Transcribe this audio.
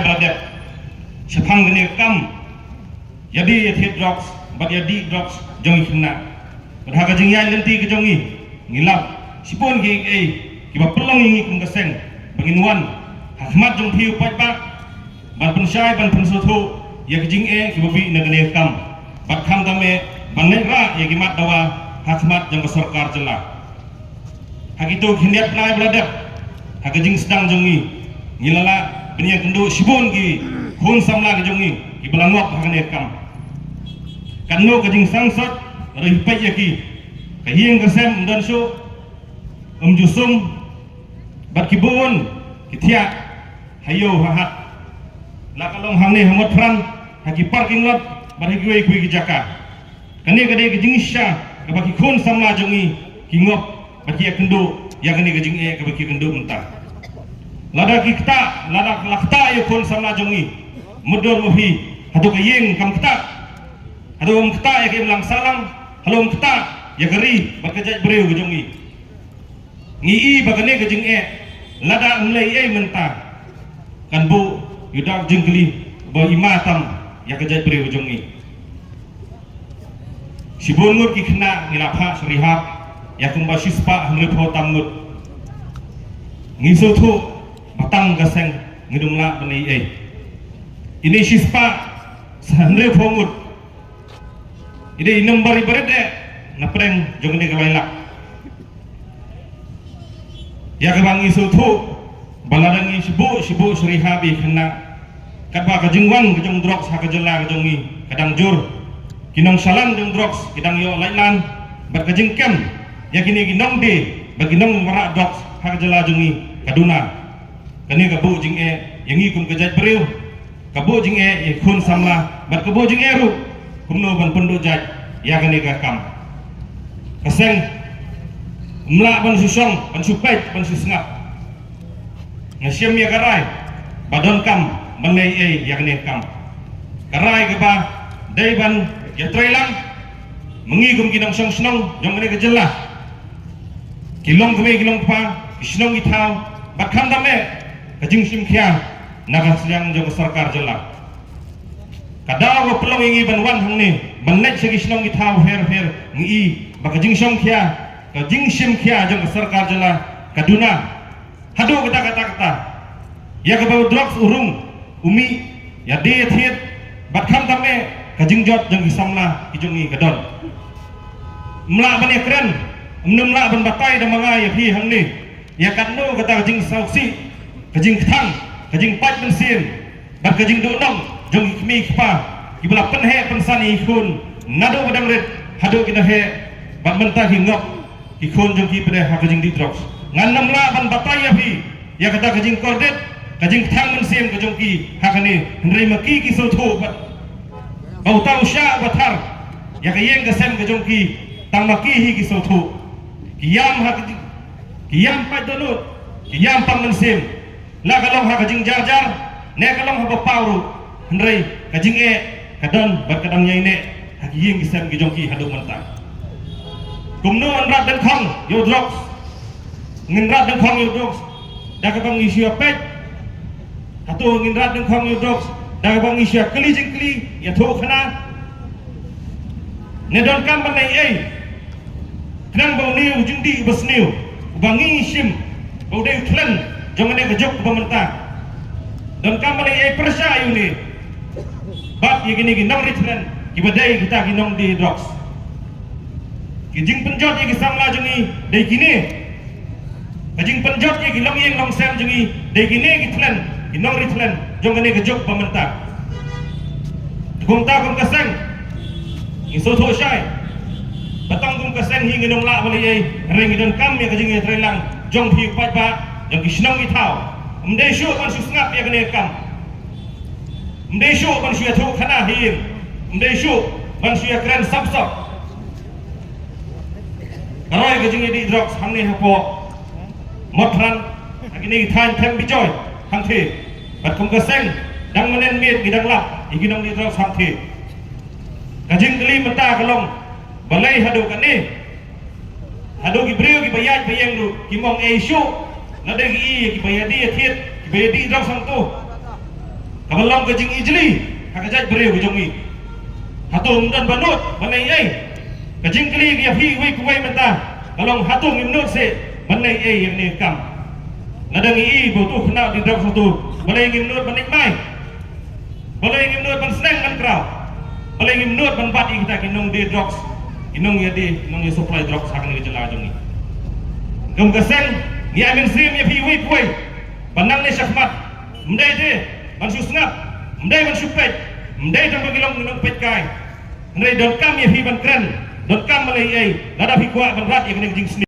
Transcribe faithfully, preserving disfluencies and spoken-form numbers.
Ba dep shaphang kane ka kam ïadie ïathied drugs bad ïadie drugs jong ki khynnah. Bad ha ka jingïaid lynti ka jong ngi, ngi lap shibun kiei kiei kiba pynlong ïa ngi kum ka seng ba ngin wan ha khmat jong phi u paidbah ban pynshai ban pynsngewthuh ïa ka jingeh kiba bih na kane ka kam. Bad khamtam eh ban leit rah ïa ki mat dawa ha khmat jong ka sorkar jylla. Ha kito ki khyndiat bnai ba la dep, ha ka jingsdang jong ngi, ngi la lah ban ïakynduh shibun ki khun samla ki jong ngi kiba la ngop ha kane ka kam. Katno ka jingsangsot ruh peit ïa ki, ka ïing ka sem ym don shuh, ym ju sum, bad ki bun ki thiah ha ïew ha hat, la ka long hangne ha Motphran, ha ki parking lot bad ha kiwei kiwei ki jaka. Kane ka dei ka jingshisha kaba ki khun samla jong ngi ki ngop bad ki ïakynduh ïa kane ka jingeh kaba ki ïakynduh mynta. Lada ki ktah, lada la ktah ïa khun samla jong ngi, mutdur ma phi, hato ka ïing kam ktah? Hato kam ktah ïa ka imlang sahlang? Hato kam ktah ïa ka ri bad ka jaitbynriew ka jong ngi? Ngi i ba kane ka jingeh lada ym leh ei mynta, kan buh ïa u dak jingkylli ba i ma tam ïa ka jaitbynriew jong ngi. Shibun ngut ki khynnah ngi la phah sha rehab ïa kumba shispah hynriewphew tam ngut. Ngi sngewthuh ba tang ka seng ngin ym lah ban leh ei. Ine shispah hynriewphew ngut, i dei i number i barit eh na pdeng jong kane ka lai lak. Ïa kaba ngi sngewthuh ba lada ngi shibun shibun sha rehab ïa ki khynnah, katba ka jingwan ka jong drugs ha ka jylla ka jong ngi ka dang jur. Ki nongshalan jong drugs ki dang ïoh laitlan, bad ka jingkem ïa kine ki nongdie bad ki nongwanrah drugs ha ka jylla jong ngi ka duna. Kane ka buh jingeh ïa ngi kum ka jaitbynriew, ka buh jingeh ïa ki khun samla, bad ka buh jingeh ruh kumno ban pynduh jait ïa kane ka kam. Ka seng ym lah ban shu shong, ban shu peit, ban shu sngap. Nga shim ïa ka rai ba donkam ban leh ei ïa kane ka kam. Ka rai kaba dei ban ïatrei lang ma ngi kum ki nongshong shnong jong kane ka jylla, ki longkmie ki longkpa, ki shnong ki thaw, bad khamtam eh ka jingshim khia na ka sliang jong ka sorkar jylla. Ka daw ba pynlong ïa ngi ban wan hangne ban leit sha ki shnong ki thaw pher pher, ngi i ba ka jingshim khia, ka jingshim khia jong ka sorkar jylla ka duna. Haduh katta katta katta, ïa kaba u drugs u rung u mih ïadie ïathied, bad khamtam eh ka jingjot jong ki samla ki jong ngi ka don. Ym lah ban ïakren, ym lah ban batai da ma nga ïa phi hangne ïa katno kata ka jingsngewsih, ka jingkthang, ka jingpait mynsiem bad ka jingduhnong jong ki kmie ki kpa kiba la pynheh pynsan ïa ki khun naduh ba dang rit haduh ki da heh, bad mynta ki ngop ki khun jong ki pat ha ka jingdih drugs. Ngan ym lah ban batai ïa phi ïa kata ka jingkordit, ka jingkthang mynsiem ka jong ki ha kane, hynrei ma ki ki sngewthuh bad ba uta u shah uba thar ïa ka ïing ka sem ka jong ki, tang ma ki hi ki sngewthuh. Ki ïam ha ka jing, ki ïam pait dohnud, ki ïam pang mynsiem. La ka long ha ka jingjar jar ne ka long haba paw ruh, hynrei ka jingeh ka don bad ka dang ïaineh ha ki ïing ki sem ki jong ki haduh mynta. Kumno yn rat dyngkhong ïa u drugs? Ngin rat dyngkhong ïa u drugs da kaba ngi shu ïa peit? Hato ngin rat dyngkhong ïa u drugs da kaba ngi shu ïa kylli jingkylli, ïathuh khana? Ne donkam ban leh ei? Khnang ba une u jingdih uba sniew uba ngi shim ba u dei u thlen jong kane ka juk ba mynta, donkam ban leh ei pyrshah ïa une bad ïa kine ki nongri thlen kiba dei kita ki nongdie drugs? Ki jingpynjot ïa ki samla jong ngi dei kine. Ka jingpynjot ïa ki longïing longsem jong ngi dei kine ki thlen, ki nongri thlen jong kane ka juk ba mynta. Te kumta kum ka seng ngi sngewthuh shai ba tang kum ka seng hi ngin ym lah ban leh ei, hynrei ngi donkam ïa ka jingïatreilang jong phi u paidbah, jong ki shnong ki thaw. Ym dei shuh ban shu sngap ïa kane ka kam. Ym dei shuh ban shu ïathuh khana ha ïing. Ym dei shuh ban shu ïakren sap sap. Ka roi ka jingïadih drugs hangne hapoh Motphran, ha kine ki thaiñ them Bijoy hangtei. Bad kum ka seng dang mynnin miet ngi dang lap ïa ki nongdih drugs hangtei. Ka jingkylli mynta ka long, balei haduh kane, haduh ki briew kiba ïaid ba ïeng ruh kim ong ei shuh, lada ki i ïa kiba ïadih ïathied, kiba ïadih drugs hangto? Kaba long ka jingijli ha ka jaitbynriew ka jong ngi. Hato ym don ba nud ban leh ei? Ka jingkylli ïa phi uwei pa uwei mynta ka long, hato ngim nud seh ban leh ei ïa kane ka kam? Lada ngi i ba uto u khynnah u die drugs hato, balei ngim nud ban leit mai? Balei ngim nud ban sneng ban kraw? Balei ngim nud ban bat ïa kita ki nong die drugs, ki nong ïa die, ki nong ïa supply drugs ha kane ka jylla jong ngi? Kum ka seng ngi ai mynsiem ïa phi uwei pa uwei ban nang ne shakhmat. Ym dei de ban shu sngap, ym dei ban shu peit, ym dei tang ba ki long ki nongpeitkai. Hynrei donkam ïa phi ban kren, donkam ban leh ei, lada phi kwah ban rat ïa kane ka jingsniew.